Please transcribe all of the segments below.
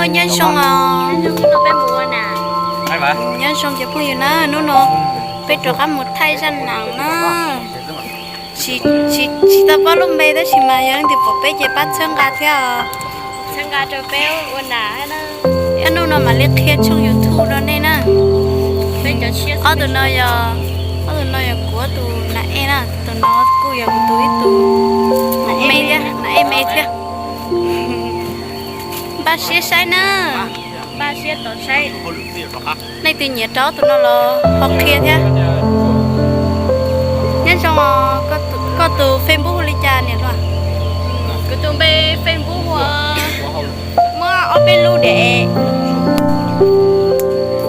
Nyob zoo os, nyob zoo cov phooj ywg na, hnub no peb rov qab mus thaij zaj nam na. Tsis, tsis, tsis tau paub lub npe tab sis mas yog leej twg pom peb ces pab txhawb nqa thiab os. Txhawb nqa rau peb ua nam. Ib hnub no mam li qhia tshooj YouTube rau nej na. Ob tug no yog, ob tug no yog kuv ob tug nam ej na, tus no kuj yog kuv tus ib tug nam ej me thiab. Npaj siab saib na. Leej twg nyiam rau ob tug no los ho qhia thiab. Nyob zoo os, koj tus Facebook hu li cas niam hluas? Kuv tus npe Facebook hu ua, muaj ob peb lub diam,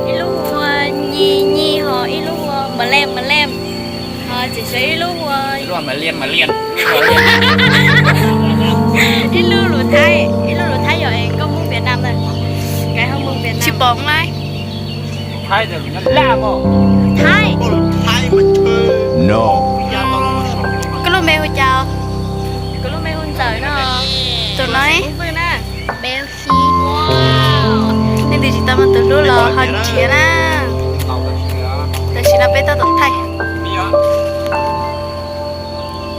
ib lub hu ua Nyi Nyi ho ib lub hu ua Mlem Mlem, ho tseem tshuav ib lub hu ua, ib lub lus Thaib, ib lub lus Thaib yog es koj Hmoob Việt Nam ntag, nkawd ho Hmoob Việt Nam. Tsis pom na. Thaib. Koj lub npe hu cas? Kuv lub npe hu Ntxawm no. Tus no, leej twg tsis tau muaj tus hlub los ho nrhiav na. Tam sim no peb tab tom thaij.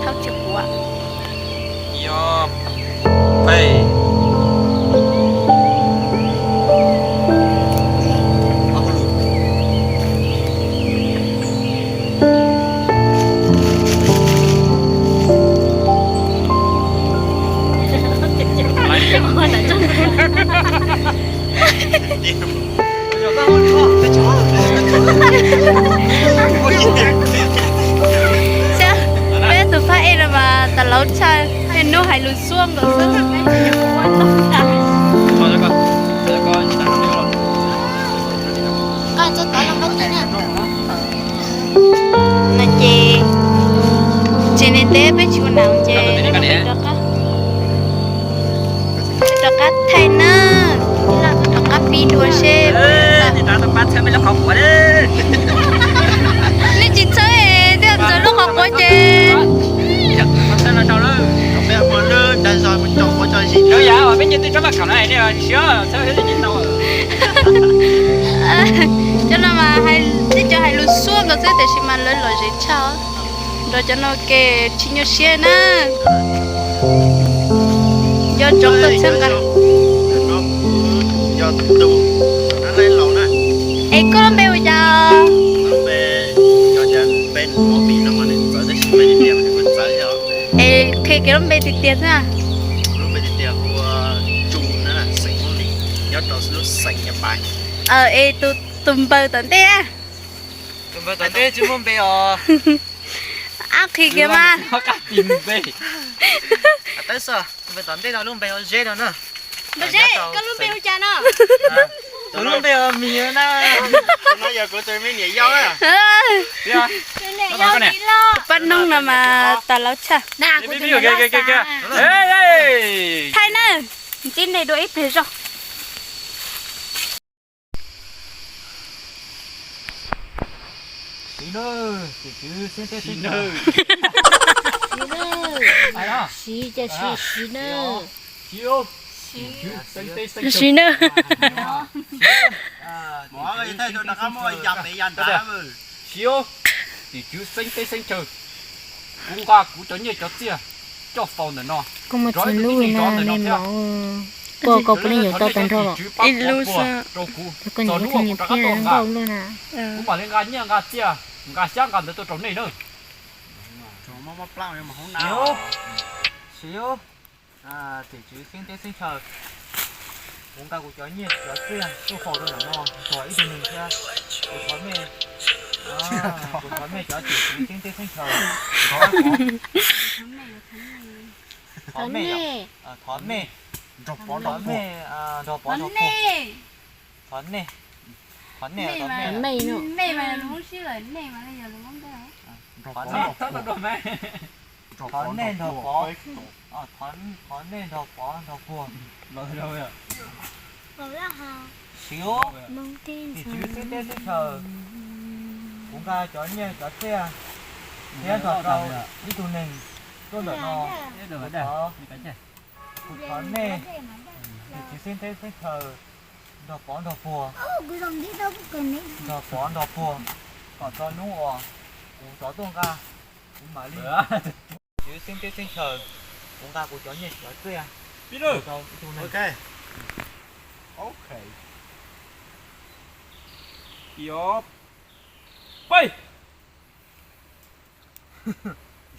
Thaub tsis quav. Peb tus phab ej no mas tas laub tshaj, hnub hais lus xuaj nkaus xwb. No ces tsev neeg teb peb tsis ua nam ces rov qab thaij na, rov qab pib dua seb. Nej tsis txhawb thiaj ntxaws lub qhov quav ces. Cov no mas tej cov hais lus xuaj nkaus xwb tiam sis mas lawv lom zem tshaj. Nrog cov no ke tsis nyuaj siab na. Nco ntsoov koj txhawb nqa. Es koj lub npe hu cas? Es qhia kiag lub npe tiag tiag xwb. Es tus npawg tom ntej, ab qhia kiag mas. Npawg Zeb, koj lub npe hu cas no? Kuv lub npe hu Miv na. Paj Noob no mas tas laub tshaj. Thaij na, ntsib nej dua ib pliag zog. Siv, siv na. Siv, tim tswv xeeb teb xeeb chaw, kuv nqa kuv cov nyiaj cov txiaj coj faus ntawm no. Koj muaj txiv lub na me mom, koj puav leej yuav tau tag nrho los. Ib lub xwb rau kuv, txog hnub uas kuv rov qab tuaj nqa, kuv mam li nqa nyiaj nqa txiaj, nqa xyab nqa ntawv tuaj rau nej na. Tim tswv xeeb teb xeeb chaw, kuv nqa kuv cov nyiaj cov txiaj tuaj faus rau ntawm no, txog ib tug neeg thiab. Kuv thov mej, kuv thov mej cov tim tswv xeeb teb xeeb chaw, thov mej, thov mej, thov mej nrog pov nrog puag, thov nej, thov nej, thov nej, thov nej nrog pov, thov nej nrog pov nrog puag. Siv, tim tswv xeeb teb xeeb chaw, kuv nqa cov nyiaj cov txiaj thiab nrog rau ib tug neeg tuaj ntawm no. Kuv thov nej, tim tswv xeeb teb xeeb chaw, Nrog pov nrog puag, nrog pov nrog puag, kom txog hnub uas kuv rov tuaj nqa kuv mam li. Tus Tswv xeeb teb xeeb chaw, kuv nqa kuv cov nyiaj cov txiaj rau ib tug neeg.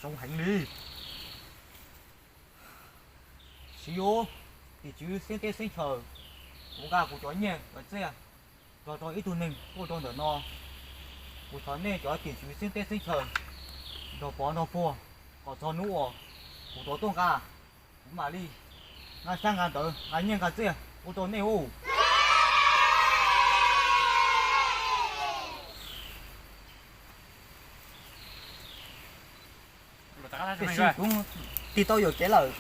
Zoo heev li. Siv, tus Tswv xeeb teb xeeb chaw, kuv nqa kuv cov nyiaj cov txiaj rau rau ib tug neeg tuaj rau ntawm no. Kuv thov nej cov tus Tswv xeeb teb xeeb chaw, nrog pov nrog puag, kom txog hnub uas kuv rov tuaj nqa, kuv mam li nqa xyab nqa ntawv nqa nyiaj nqa txiaj ua rau nej ub. Tiam sis kuv tig tau yuam kev lawm.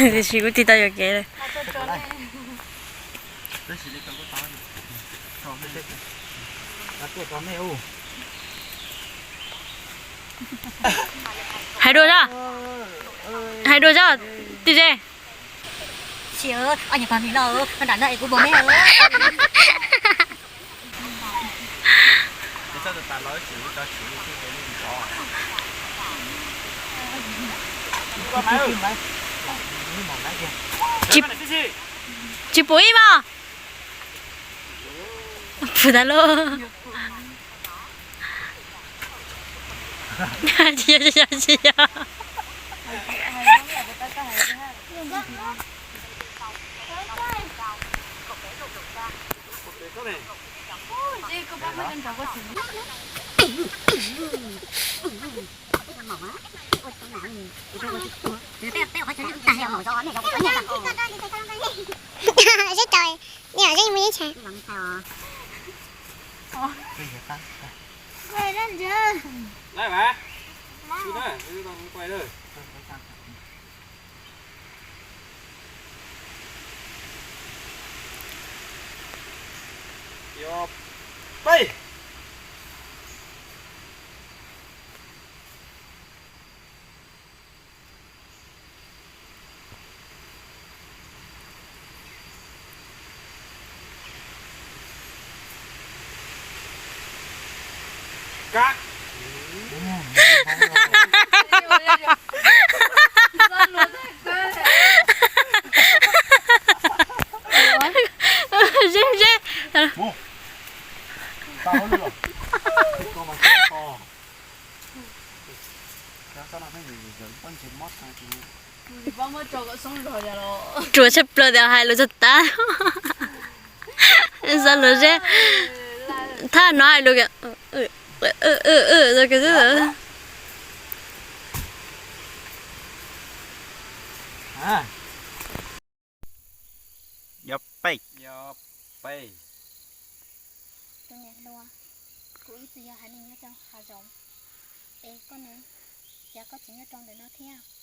Tiam sis kuv tig tau yuam kev lawm. Hais dua zog, hais dua zog, tig ze. Sis, ob niag pog me los, nram no es kuv npog me. Tsis pum ib mos. Pum tas lawm. Tsis yog, tsis yog, tsis yog. Sib tau, nej mus ib txhais. Peb. Kab. Zeb, zeb. Ruam tshaj plaws tias hais lus txog tas. Xav lus zeb, thaj no hais lus. Yog peb. Yog peb. Tus niam hluas, kuv ib txwm yog haiv neeg nyob rau hav zoov, es koj ne, cas koj tseem nyob rau ntawm no thiab?